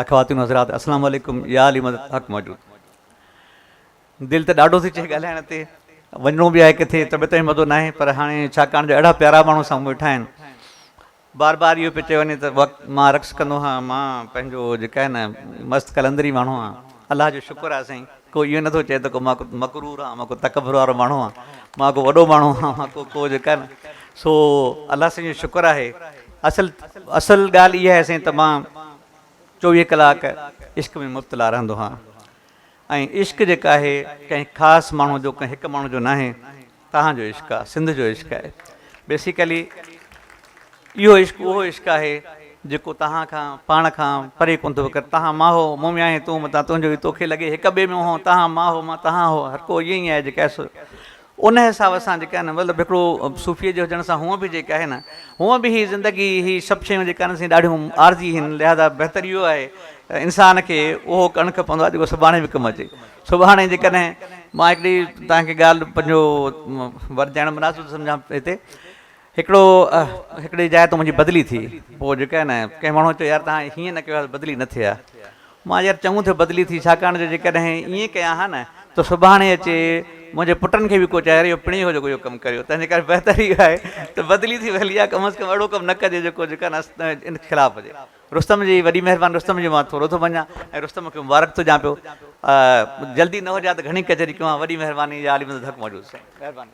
خواتين حضرات السلام عليڪم يا علي مدد حق موجود. دل ته ڏاڍو ٿي چئي ڳالهائڻ تي، وڃڻو به آهي ڪٿي، طبيعت ۾ مزو ناهي پر هاڻي ڇاڪاڻ جو اهڙا پيارا ماڻهو سامهون ويٺا آهن. بار بار اهو پيو چيو وڃي ته وقت مان رقص ڪندو هان، مان پنهنجو جيڪا آهي نه مست قلندري ماڻهو هان. الله جو شڪر آهي سائين ڪو اهو نٿو چئي ته ڪو مان ڪو مغرور هان، مان ڪو تڪبر وارو ماڻهو هان، مان ڪو وڏو ماڻهو هان، مان ڪو ڪو جيڪا آهي نه سو الله سائين جو شڪر آهي. اصل اصل ڳالهه اها آهي سائين ته مان 24 ڪلاڪ عشق ۾ مبتلا رهندو هان. ۽ عشق جيڪا آهي ڪنهن خاص ماڻهو جو ڪنهن هڪ ماڻهو جو ناهي توهان جو عشق آهي سنڌ جو عشق آهي بيسيڪلي اهو عشق اهو عشق آهي جيڪو توهان کان پاڻ کان پري ڪونه ٿو ڪري توهان مان هو مون ۾ آهين تون متان تنهنجو ئي توکي لڳي هڪ ٻئي ۾ هو توهان مان هو مان توهان هو هر ڪو ائين ئي آهي جيڪا سو ان حساب سان جيڪا آهي نه مطلب هڪڙو صوفيء جي هجڻ سان هونء به جيڪا آهي نه هونء به هي زندگي هي سڀ شيون جيڪا آهن سي ڏاڍيون عارضي آهن لهذا بهتر اهو آهي ته انسان کي اهو ڪرڻ کپندو آهي جيڪو سڀاڻي به ڪم اچي. سڀاڻي جيڪڏهن مان هڪڙي توهان کي ڳالهه پنهنجو ورجائڻ مناسب ٿو سمجهان هتي هڪڙو هڪڙي جاء تان منهنجي بدلي ٿي پوء جيڪا آهي نه ڪنهن ماڻهوء چيو يار توهان هيئن نه ڪيو ها ته بدلي نه ٿئي ها. مان يار چڱو ٿيو بدلي ٿي ڇاڪاڻ جو جيڪڏهن ائين ڪيان ها نه ته سڀاڻي اچي منهنجي پٽن کي به ڪو چئي يار اهو پڻهين هو جيڪو اهو ڪم ڪريو تنهنجي ڪري بهتر اهو آهي ته بدلي ٿي ڀلي آهي ڪم از ڪم اهڙو ڪم نه ڪجي جيڪو جيڪا نه ان خلاف هجي. رستم جي وڏي مهرباني رستم جو مان ٿورو ٿو مڃان ۽ رستم کي مبارڪ ٿو ڏيان پيو جلدي نه هجي ها ته گهڻي ڪچهري ڪيون ها وڏي مهرباني يا علي مدد حق موجود سائين مهرباني.